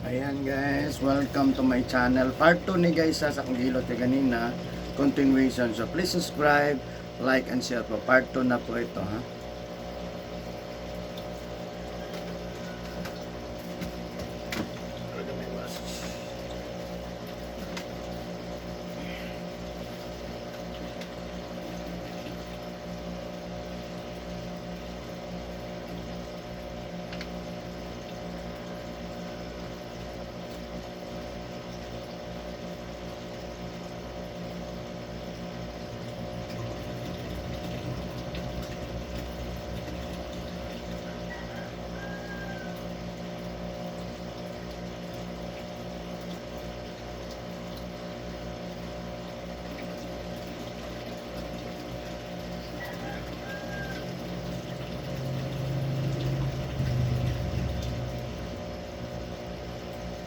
Ayan guys, welcome to my channel. Part 2 ni guys sa akong gihilot kay ganina, continuation. So please subscribe, like and share po. Part 2 na po ito, ha.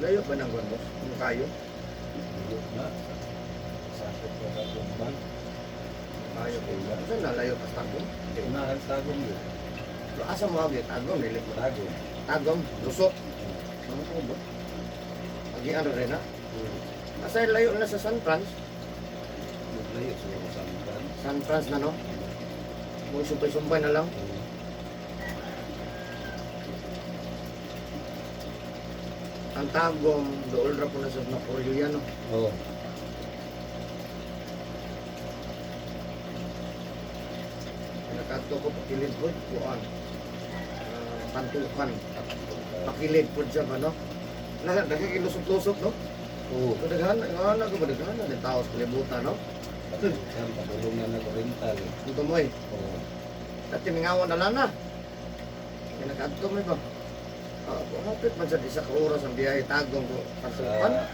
Layo ba ng boss? Yung kayo? Layo na. Sakit ko sa tumbang. Kayo po. Saan na layo pa sa Tagum? Hindi. Unahan sa Tagum yun. Pero asa mo agi? Tagum, dili po. Tagum. Tagum, lusok. Ano po ba? Agian rin na. Asa layo na sa San Franz? Layo sa San Fran. San Franz na, no? Mo sumpay-sumpay na lang. Ang Tagum, dool ra po na sa Napoleon, no? Oo. Nakato ko pakilid po, kuan. Ah, Pantukan. Pakilid po siya ba, no? Na, nakikilusot-lusot, no? Oo. Kadaghan, nga ko ba daghan na tao sa kalibutan, no? Saan padulong na nag-rental. Ito mo eh. Oo. Dati mingawan na lang na. Kaya nakaadto mo ba? Ah, hapit man sa isa ka oras ang biyahe Tagum ko Pantukan. Sa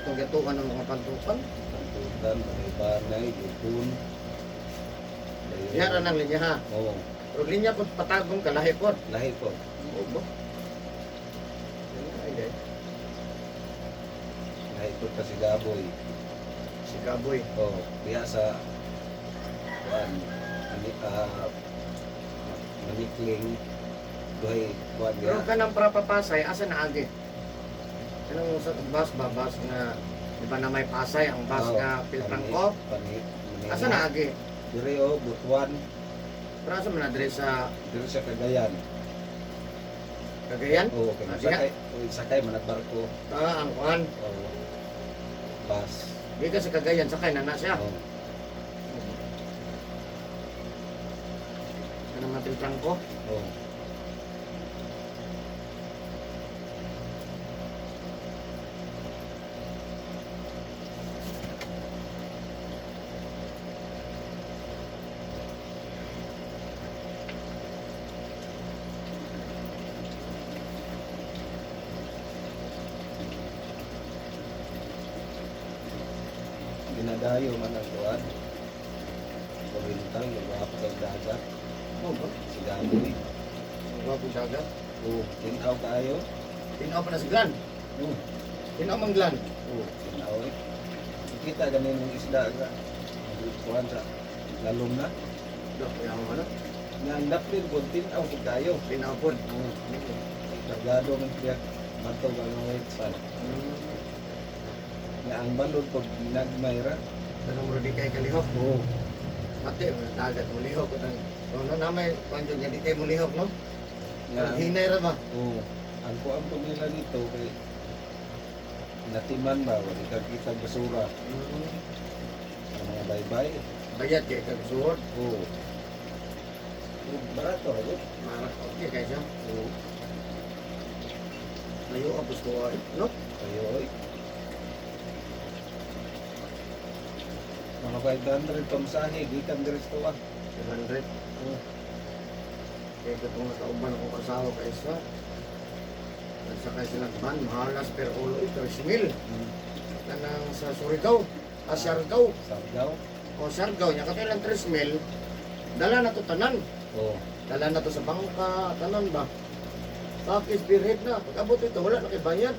Itong gatuan ng mga Pantukan. Pantukan, Banay, Lupon. Layo. Diya ra nang linya ha. Oo. Pero linya po patagong kalahi po. Lahi po. Oo ba? Yan na, ay, ay. Lahi po kasi Gaboy. Si Gaboy. Oo. Diya sa kuan ani manikling duhay kuan Pero diya. kanang para papasay, asa na agi? Kanang sa bus ba, bus nga, di ba na may Pasay, ang bus Oo, nga Piltrangko? Panit. Asa na agi? Dire o Butuan, Pero asa man na dire sa dire sa Cagayan. Cagayan? Oo, kay Ah, sige. sakay, o sakay man ag barko. Ah, ang kuan. Oo. Bus. Di ka sa Cagayan, sakay na na siya. Oo. Kanang mga Piltrangko? Oo. Ginadayo man ang kuan. Oriental, nagwapo kay dagat. Oo ba? Si Gaboy. Ang gwapo dagat. Oo, tinaw tayo. Tinaw pa na si Glan. Oo. Tinaw mang Glan. Oo, tinaw eh. Kita ganin yung isda nga. Kuan sa lalom na. Do, kaya mo ano? Nga ang daplin po, tinaw po tayo. Tinaw po. Oo. Kargado man siya. Bato ba ng wetsan. Nga ang balod po, nagmay ra. Tanong mo di kay kalihok. Oo. Pati, dagat mo lihok. So, no, na may panjong nga di kay mo lihok, no? Nga ang, Hinay ra ba? oo. Ang kuan po nila dito kay natiman ba, wala kang kitang basura. Ang mga baybay. Bayad kay kag suot. Oo. Oo, barato, ha? Mara, okay kay siya. Oo. Layo ang gusto ko, eh, no? Kayo, oy. Mga 500 pamasahe, gikan diri sa tuwa. 700. Oo. Kaya katong nakauban akong asawa kay isa. Nagsakay sila van, mahalas per ulo ito, 3,000. Kanang sa Surigao, ah, Siargao. Sargaw. O Siargao, niya katong ilang 3,000, dala na to tanan. Oo. Dala na to sa bangka, tanan ba? Pakis birhead na. Pag abot ito, wala na kay bayad.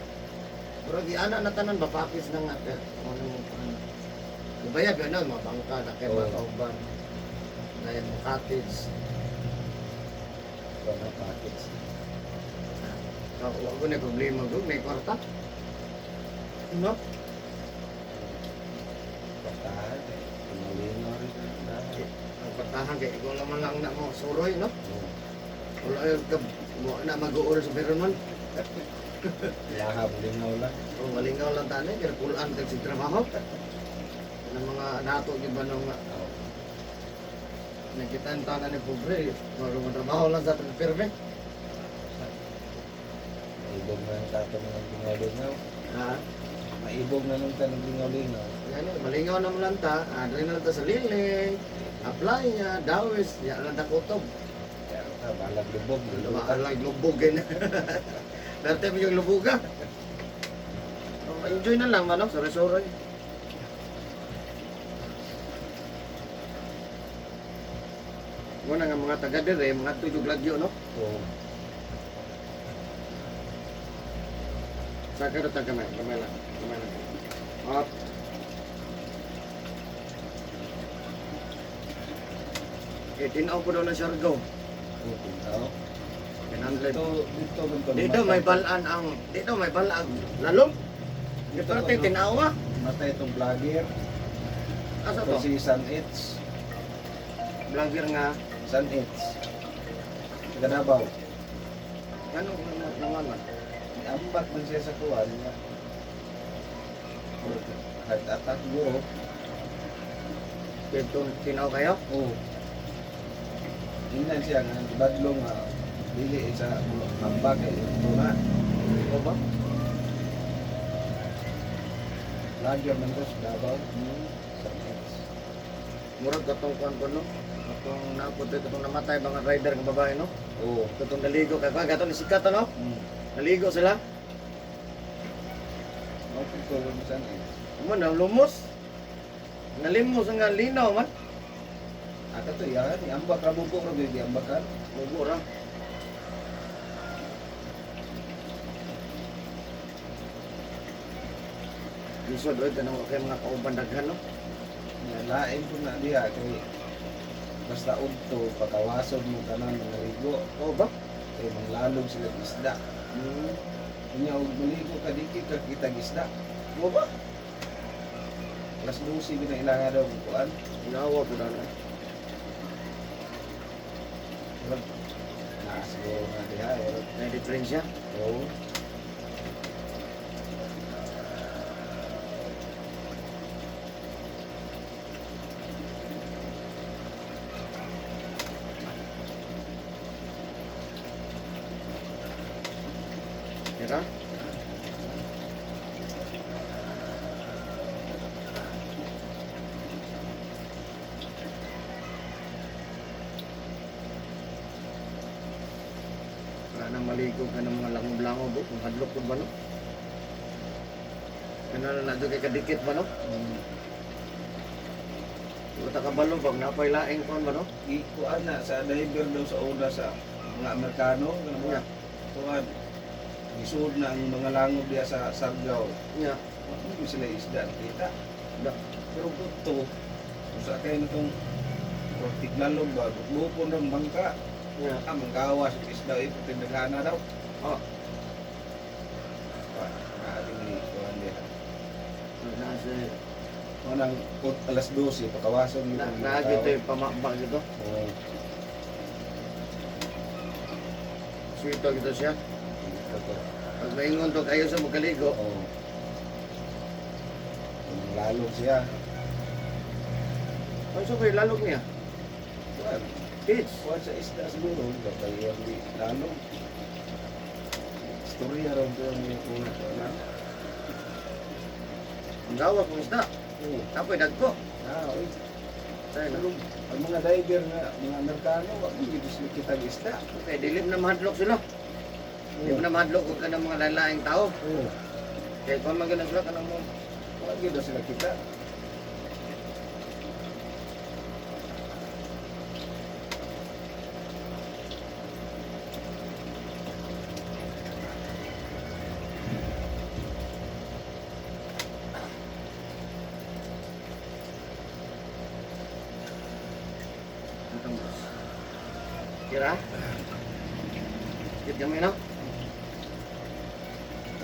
Murag iana na tanan ba, pakis na nga. Kaya, ano mo ano. Bayad gano'n, mga bangka na kay mga Oo. kauban. Na yung mga cottage. Wala package. Wala ko na problema doon, may kwarta. No? Pagtahan eh. Malinaw rin sa dahan. Ang patahan kay ikaw lang man lang na mo suroy, no? Oo. Wala ay ka mo na mag-uol sa meron man. Lahab, lingaw lang. O malingaw lang tani kay pulan kag sig trabaho. Ng mga nato gyud ba nung Oo. nakitaan tanan ni pobre, mo trabaho lang sa atong pirme. Maibog na ng tato ng lingaw-lingaw. Ha? Maibog na nung tanong lingaw-lingaw. Gani malingaw na mo lang ta, adre na lang ta sa liling, aplaya, dawis, ya lang ta kutob. Kaya ka, balag lubog. Lumaan lang lubog gani. Dati mo yung lubuga. Oh, enjoy na lang manok, sorry-sorry. Muna nga mga taga dire, mga tuyog lagyo, no? Oo. Sa karo ta gamay, gamay lang, gamay lang. Up. Eh, tinaw po daw ng Siargao. Oo, tinaw. 900. Dito, dito, dito. Dito may balaan ang, dito may balaan. Lalom? Dito natin tinawa. Matay itong vlogger. Asa Ito to? si San Itz. Vlogger nga. San Itz. Taga Davao. Ano naman man? Ambat man siya sa kuwan nga. Heart attack guro. Dito tinaw kayo? Oo. Ingnan siya nga badlong nga dili sa ambak kay ito na. O ba? Vlogger man to sa Davao. San Itz. Murag katong kuan ko no. Katong naapod to katong namatay mga rider nga babae no. Oo. Katong naligo kay kuan katong sikat no. Naligo sila. Mao ko mo San Itz. Mo na lumos. Nalimos nga linaw man. Aka to yan, ambak ra bubo ra gyud ambakan. Mubo ra. Lisod oy kanang kay mga kauban daghan no. Nga lain po na diha kay basta udto pagkawason mo tanan mga ligo O ba? kay manglalog sila og isda. Unya og maligo ka dikit ka kita isda. Mo ba? Alas 12 gid na ilanga daw ang kuan. Nawa po na. Murag naa siguro nga diha eh. Na diferensya. Oo. Tira. Wala nang maligo ka ng mga langob-langob. Eh. Kung hadlok ko ba no? Ano na na doon kay kadikit ba no? Wala ka balo pag napay laing kon ba no? Gikuan na sa diver daw sa una sa mga Amerikano kanang mga kuan. Gisuod na ang mga langob diha sa Sargao. Nya. Wala sila isda kita. Da. Pero gusto, usa kayo na itong tiglalog ba, lupon ng bangka. Nya. Ah, manggawas yung isda ito, tindaghana daw. Oh. Ah, naating ni kuan diha. Na si Unang alas 12, pakawasan yun. na na gito yung pamakbak dito. Oo. Sweet dog ito siya. Ito to. Pag maingon to kayo sa magkaligo. Oo. Lalog siya. Ano sa kayo lalog niya? Kuan, Kids. kuan sa isda siguro, kapag yung di lalog. Istorya raw ito ang mga kuwan ko na. Ang gawa kong isda. Oo. Tapoy dagko. Ah, oy. Tayo na. Pero ang mga diver nga, mga Amerikano, wag mo dito sila kita isda. Okay, dili na mahadlok sila. Di na mahadlok kung ka ng mga lalaing tao. Oo. Kaya kung maganda sila kanang mo. Wag dito sila kita. Ang boss. Kira? Kit gamay no?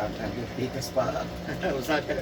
Tangkan yung pikas pa. Usa ka.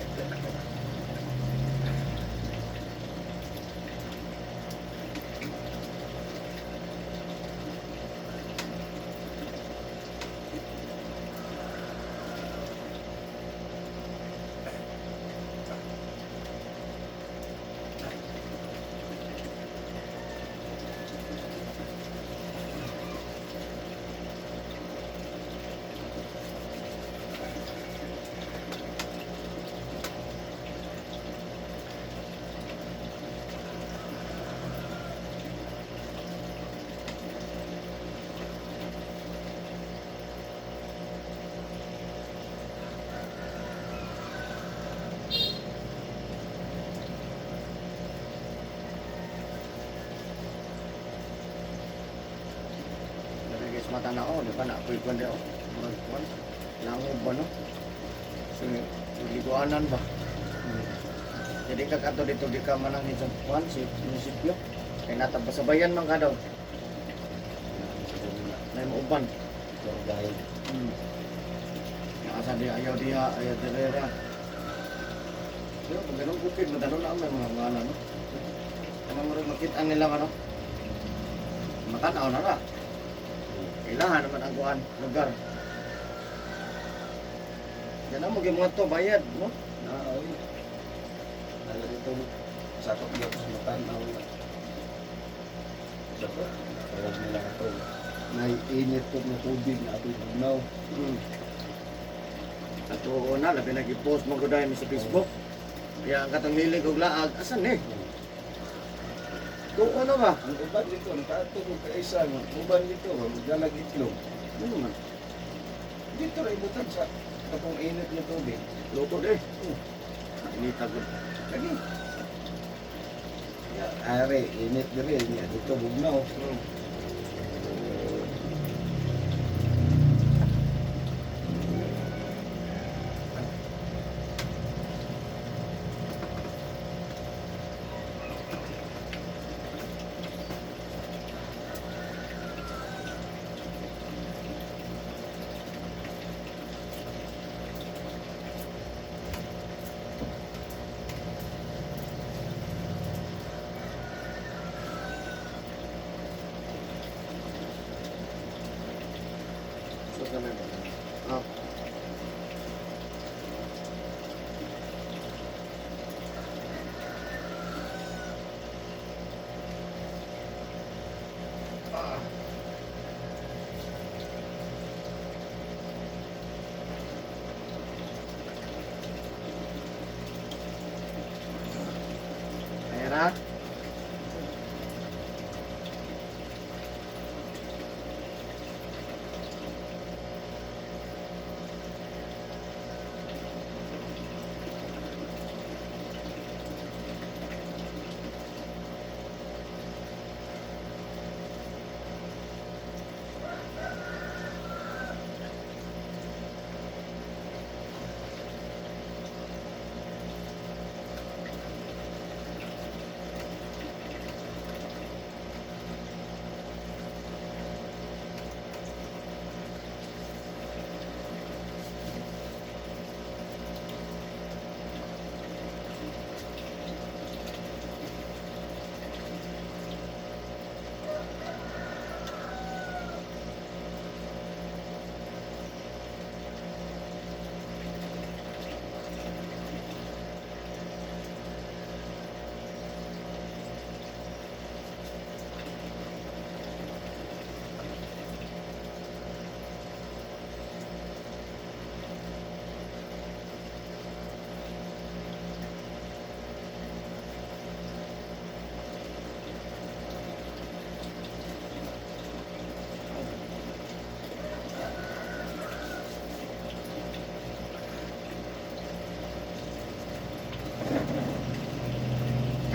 Dili guys mata na oh, di ba na apoy kwan di oh. Murag kwan. Langob ba no? So, liguanan ba? Jadi ka kato dito di ka manang sa kwan si munisipyo. Kay natabasabayan man ka daw. Nay mo uban. Tour guide. Yang asa di ayaw diha, ayaw direra. Pero pag ganun bukid, madalo na ang may mga ngala, no? Kanang murag makita nila ano? Matanaw na ra. Kailangan naman ang kuan, lugar. Yan ang mga to bayad, no? Na, oy. Dala dito. Sakop niya sa matanaw na. Sakop. Tawag nila ito. Naiinit po ng tubig na ating bugnaw. At oo na, labi nag-post mo ko dahil sa Facebook. Kaya ang katong nilig og laag, asan eh? Tuo na ba? Ang uban dito, nakaadto ko kaisa, ang uban dito, magdalag itlog. Ano man? Dito ra ibutan sa katong init ng tubig. Luto de. Inita ko. Lagi. Ya, are, init diri, niya dito bugnaw. So kami ba? Ah. Ah. Pera.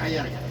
Kaya ya.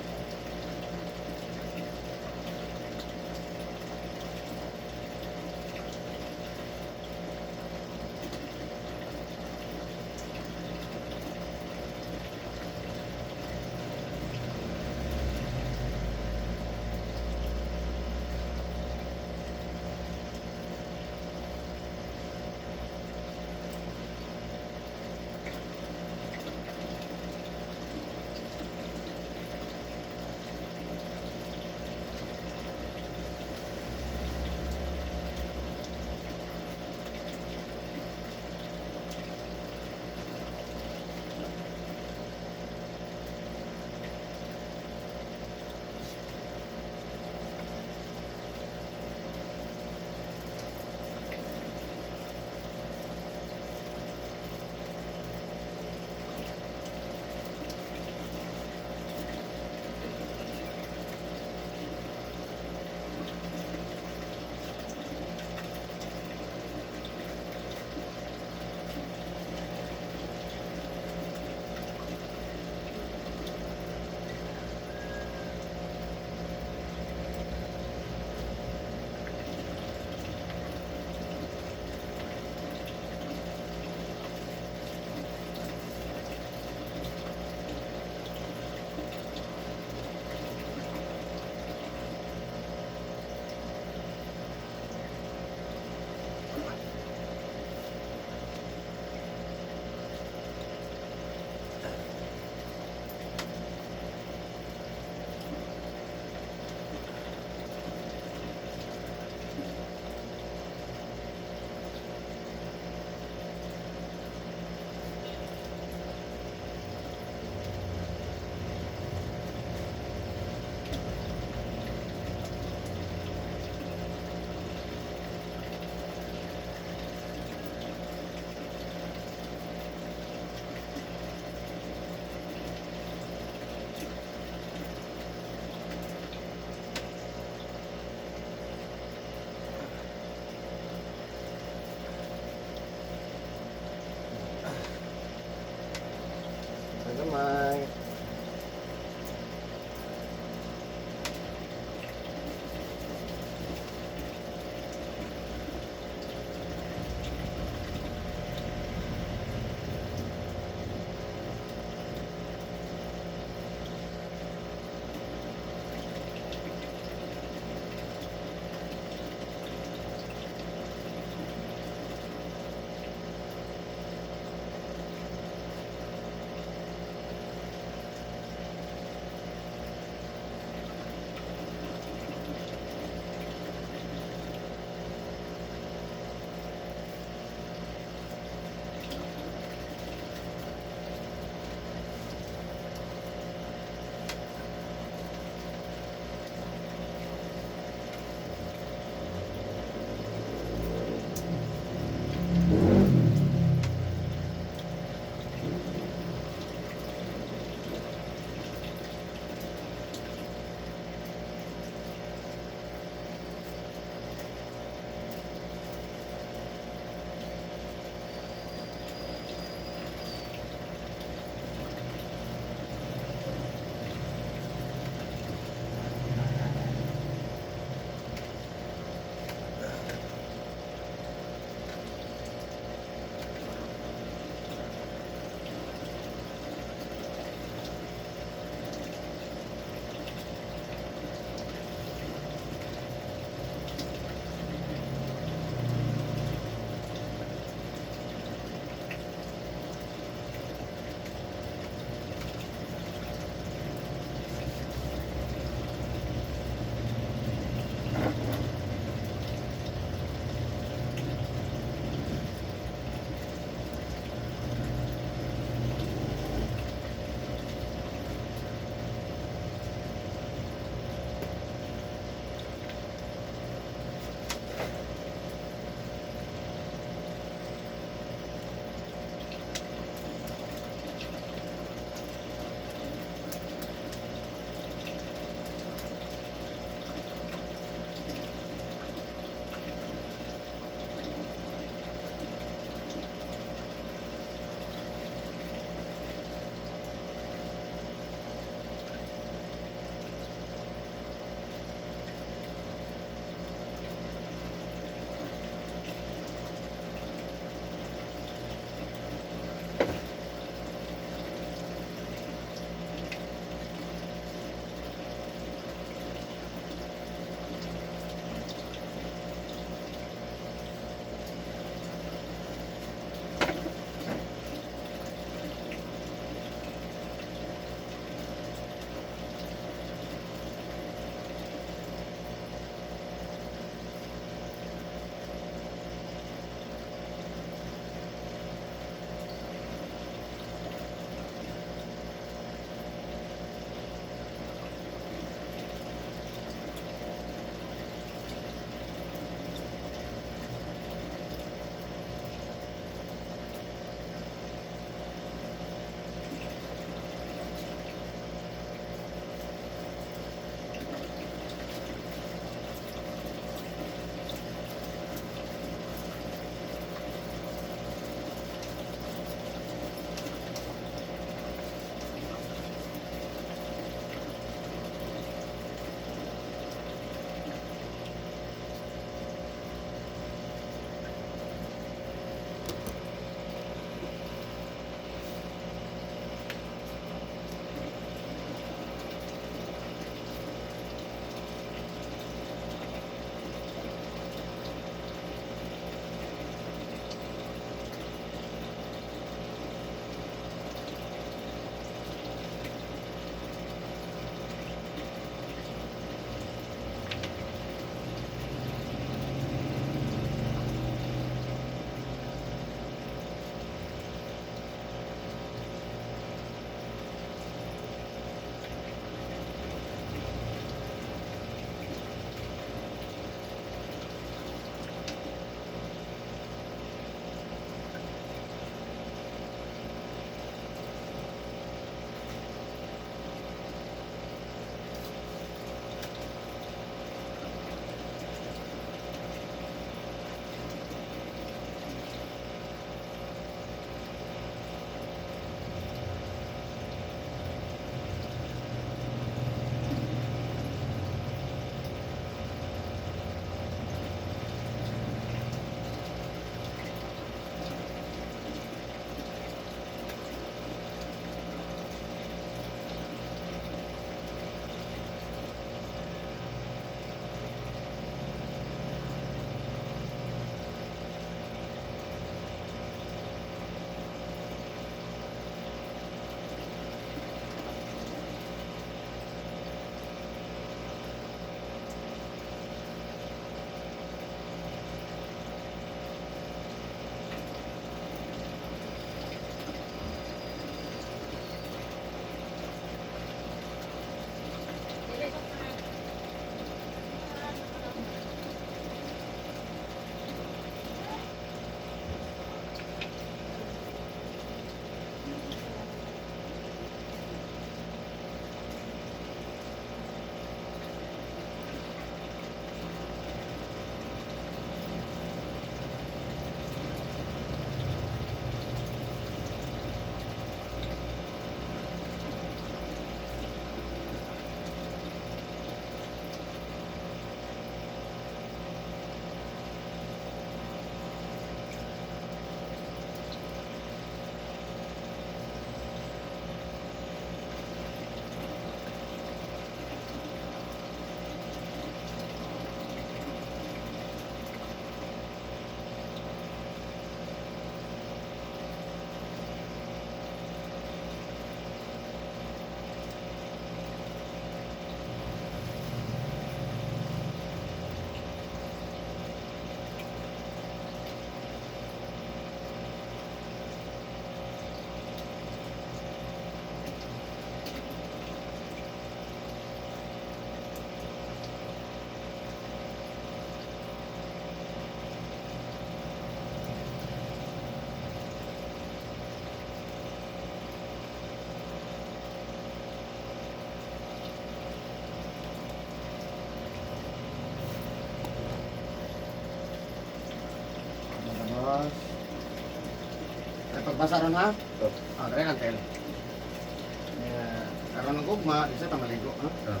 Magbasa ron ha? Oh. Ah, dali lang tayo. Yeah. Karon ng ugma, isa ta maligo, ha? Ah.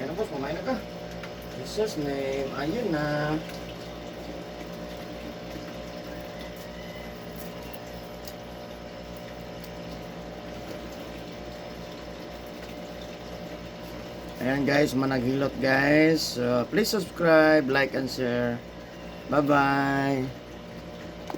Okay na, boss, mamay na ka. Jesus name, ayun na. Ayan guys, managhilot guys. Please subscribe, like and share. Bye-bye.